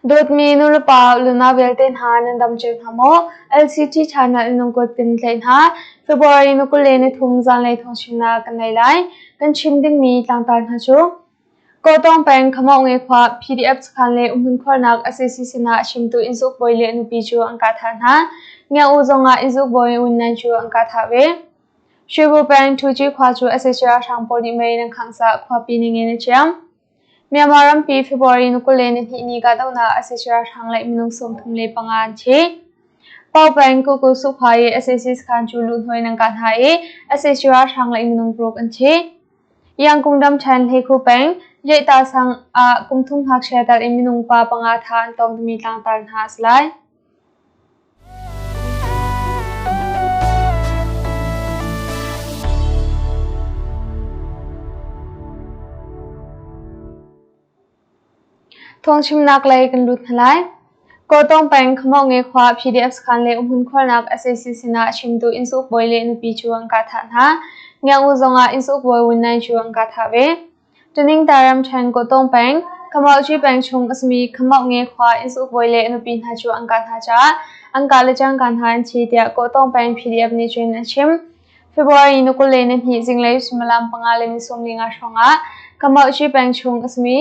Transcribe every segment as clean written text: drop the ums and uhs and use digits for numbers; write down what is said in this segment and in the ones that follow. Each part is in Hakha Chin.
Dawtmi nulepa luna vialte hna nan dam cio hna maw? LCT channel in nan kut kan tlaih hna. February ni 23 zanlei thawngchimnak kan nei lai. Kan chim dingmi tlangtar hna cu Kawtawng peng Khamawhnge khua PDF sakhan le umhmun khuarnak SAC sinah a chimtu innzuk bawi le nupi cu an kah thah hna. Ngiau zongah innzuk bawi Win Nan cu an kah thah ve. Shwebu peng Ṭhuci khua cu SAC ralhrang pawl nih mei an khangh caah khuapi ningin a ciam. Myanmar rampi February ni 22 ni kahdohnak SAC ralhrang le minung 35 an thi. Pau peng Kuku Sukhua i SAC sakhan cu luhhnawh in an kah hna i SAC ralhrang le minung paruk an thi. Yangkung ramṭhen Hleikhu peng, Yeihta sang ah kum thum ngakchia tal in minung pa panga thah an tong timi tlangtar hna a si lai. Thawngchimnak lei kan lut hna lai. Kawtawng peng Khamawhnge khua PDF sakhan le umhmun khuarnak SAC sinah a chimtu innsuk bawi le nupi cu an kah thah hna. Ngiang-u zongah innsuk bawi Win Naing cu an kah thah ve. Tuningta ramṭhen Kawtawng peng Khamawhci peng chung a simi Khamawhnge khua innsuk bawi le nupi hna cu an kah hna caah an kah le cangka hna an thi tiah Kawtawng peng PDF nih cun a chim. February ni 22 zinglei suimilam 5:45 hrawngah Khamawhci peng chung a simi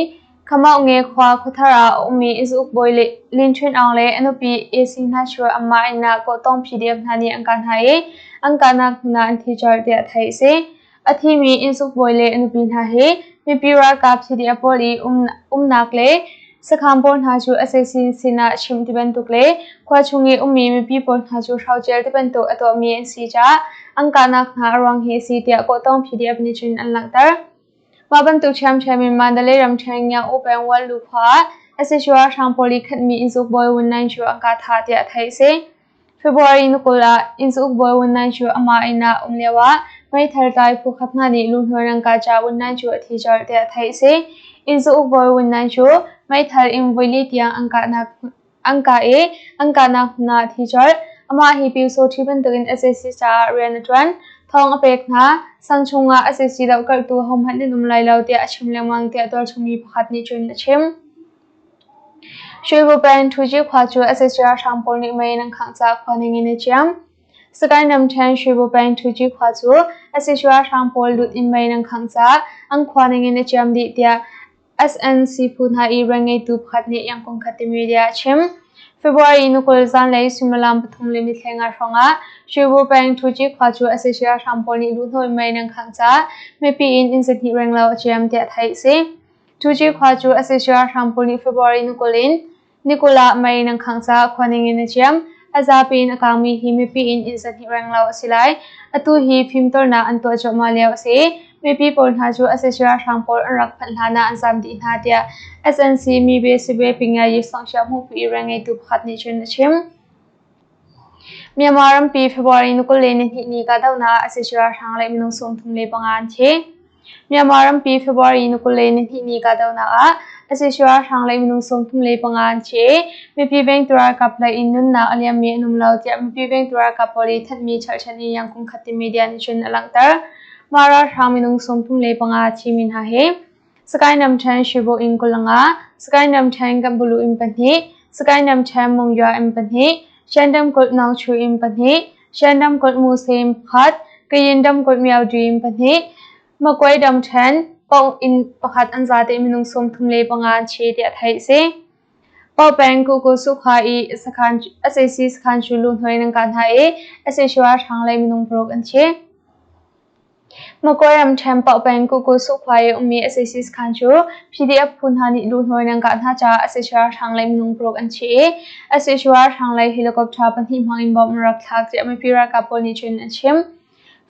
Khamawhnge khua khuathar ah a ummi Izuk bawi Lin Ṭhwin Aung le a nupi Esi hna cu anmah inn ah kawhtawng PDF hna nih an kah hna i an kahnak hmun ah an thi colh tiah theih a si. A thimi Izuk bawi le a nupi hna hi mipi ralkap CDF pawl i umnak le sakhan pawl hna cu sac sinah chimh ti bantuk le khua chung i ummi mipi pawl hna cu hrocer ti bantuk a tuahmi an si caah an kahnak hna a ruang hi a si tiah kawhtawng PDF nih cun an langhter. Mah bantuk ṭhiamṭhiam in Mandalay ramṭhen Ngiang-U peng Wallu khua ah sac ralhrang pawl i khatmi innzuk bawi Wun Naing cu an kah thah tiah theih a si. February ni 20 ah innzuk bawi Wun Naing cu amah inn ah um lioah meithal tlai phu khat hna nih luhnuai an kah caah Wun Naing cu a thi colh tiah theih a si. Innzuk bawi Wun Naing cu meithal in voili tiang an kahnak an kah i an kahnak hmun ah a thi colh. Amah hi Pyusawṭhi bantukin sac caah rian a ṭuan. Thawng a pek hna. Sang chungah sac dohkalhtu hohmanh nan um lai lo tiah a chim lengmang tiah tualchungmi pakhat nih cun a chim. Shwebu peng Ṭhuji khua cu sac ralhrang pawl nih mei in an khangh caah khua ningin a ciam. Sagaing ramṭhen Shwebu peng Ṭhuji khua cu sac ralhrang pawl lut in mei in an khangh caah an khua ningin a ciam dih tiah SNC phu hna i rianngeitu pakhat nih Yangon Khatte Media a chim. February ni 20 zanlei suimilam pathum le mitthlenga hrawngah Shwebu peng Ṭhuci khua cu sac ralhrang pawl nih luhhnawh mei nan khangh caah mipi in inn zahnih renglo a ciam tiah theih a si. Ṭhuci khua cu sac ralhrang pawl nih February ni 20 in ni 20 ah mei nan khangh caah khua ningin a ciam. A zapi in a kangmi hi mipi in inn zahnih renglo a si lai. Atu hi fimtawlnak an tuah cuahmah lio a si i mipi pawl hna cu sac ralhrang pawl an rak phanh hlan ah an zaam dih hna tiah SNC mibe sibe Pingayi Songxia hmuhpi i rianngeitu pakhat nih cun a chim. Myanmar rampi February ni 22 ni kahdohnak ah sac ralhrang le minung 35 an thi. Myanmar rampi February ni 22 ni kahdohnak ah sac ralhrang le minung 35 an thi i mipi vengtu ralkap lei in nunnak a liammi an um lo tiah mipi vengtu ralkap pawl i thanhmi cherhchan in Yangon Khatte media nih cun a langhter. Mah ralhrang minung 35 thimi hna hi Sagaing ramṭhen Shibu in 25, Sagaing ramṭhen Kanbulu in pahnih, Sagaing ramṭhen Monywa in pahnih, Shan ramkulh Naungchu in pahnih, Shan ramkulh Muse in pakhat, Kayin ramkulh Myaudri in pahnih, Magway ramṭhen Paung in pakhat an zate minung 35 an thi tiah theih a si. Pau peng Kuku Sukhua i sakhan SAC sakhan cu luhnuai in an kah hna i SAC ralhrang lei minung paruk an thi. Magway ramṭhen Paukpeng Kuku Sukhua i ummi sac sakhan cu PDF phu hna nih luhnawi an kah hna caah sac ralhrang lei minung paruk an thi i sac ralhrang lei helicopter pahnih hmang in bomb an rak thlak tiah mipi ralkap pawl nih cun an chim.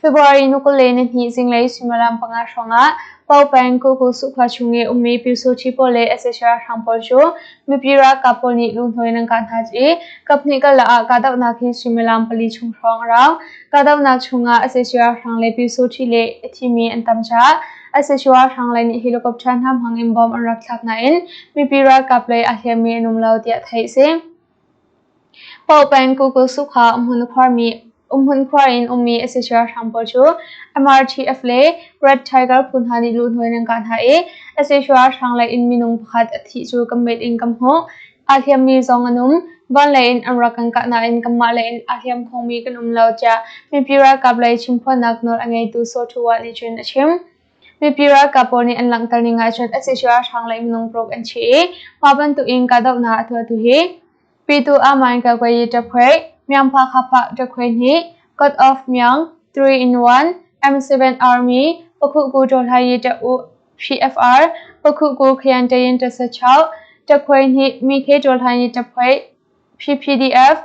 February ni 22 zinglei suimilam panga hrawngah Paukpeng Kuku Sukhua chung i ummi Pyusawṭhi pawl le sac ralhrang pawl cu mipi ralkap pawl nih luhnawi an kah hna i kaphnih karlak ah kahdohnak hi suimilam pali chung hrawng a rau. Kahdohnak chungah sac ralhrang le Pyusawṭhi le a thimi an tam caah sac ralhrang lei nih helicopter hna hmang in bomb an rak thlak nain mipi ralkap lei a hliammi an um lo tiah theih a si. Paukpeng Kuku Sukha umhmun khuar in ummi sac ralhrang pawl cu MRTF le Red Tiger phu hna nih luhnuai an kah hna i sac ralhrang lei in minung pakhat a thih cu kan mit in kan hmuh. Aa hliammi zong an um. Van lei in an rak kan kah nain kanmah lei in aa hliam khomi kan um lo tiah mipi ralkap lei chimphuannak nawl a ngeitu Saw Thu Wah nih cun a chim. Mipi ralkap pawl nih an langhter ning ahcun sac ralhrang lei minung paruk an thi i mah bantuk in kahdohnak a tuahtu hi Pitu Aman Kalkwayi Takhwe, Myangpha Khapha Takhwe Hnih, God of Myang, 3 in 1, M7 Army, Pakhuku Tawhlayi Ta-u PFR, Pakhuku Khayan Tayin Tasachaw, Takhwe Hnih, Mikhe Tawhlayi Takhwe, PPDF,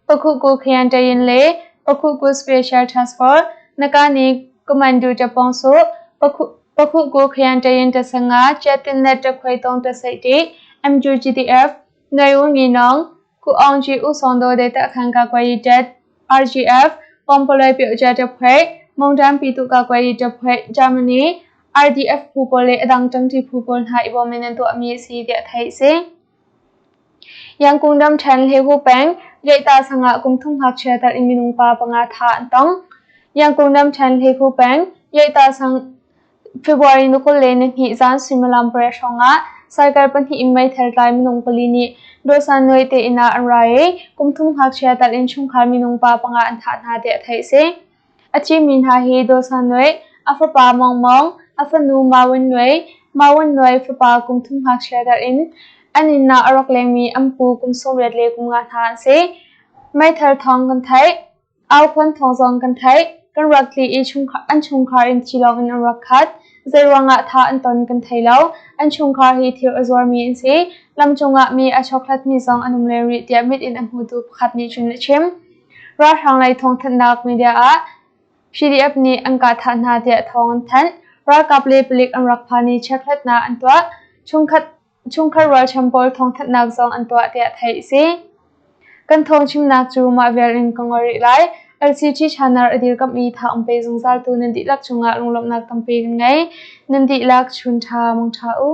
Pakhuku Khayan Tayin le Pakhuku Special Task Force, Nakani Commando Tapongso, Pakhuku Khayan Tayin Tasanga, Chatinnet Takhwe Tong Tasaiti, MUGDF, Nai Ngi Nawng, Ku Aung Gyi ဦးဆောင်သောဒေသခံကာကွယ်ရေးတပ် RGF ပွန်ပလွေပြောက်ကျားတပ်ဖွဲ့မုန်တန်းပြည်သူ့ကာကွယ်ရေးတပ်ဖွဲ့ဂျာမနီ RDF phu pawl le a dang ṭangṭi phu pawl hna i bawm in an tuahmi a si tiah theih a si. Yangkung ramṭhen Hlehu peng Yeihta sang ah kum thum ngakchia tal in minung pa panga thah an tong. Yangkung ramṭhen Hlehu peng Yeihta sang February ni 22 zan suimilam pariat hrawngah cycle pahnih in meithal tlai minung pali nih Dawsan Nuai te inn ah an ra i kum thum ngakchia tal in chungkhar minung pa panga an thah hna tiah theih a si. A thimi hna hi Dawsan Nuai, a fapa Mawng Mawng, a fanu Ma Win Nuai, Ma Win Nuai fapa kum thum ngakchia tal in an inn ah a rak lengmi an pu kum 80 le kum nga hna an si. Meithal thawng kan theih. Aukhuan thawng zong kan theih. Kan rak tli i an chungkhar in thi lawngin an rak khat. Zeiruangah thah an ton kan thei lo. An chungkhar hi thil a zuarmi an si. Lam cungah mi a chawkhlatmi zong an um len rih tiah mit in a hmutu pakhat nih cun a chim. Ralhrang lei thawngthanhnak media ah PDF nih an kah thah hna tiah thawng an thanh. Ralkap le palik an rak phan i chekhlatnak an tuah. Chungkhat Chungkhar rualchan pawl thawngthanhnak zong an tuah tiah theih a si. Kan thawngchimnak cu mah vial in ka ngol rih lai. LCT channel a dirkamh i tha um pe zungzaltu nan dihlak cungah lunglawmhnak tampi kan ngei. Nan dihlak chun ṭha mangṭha u.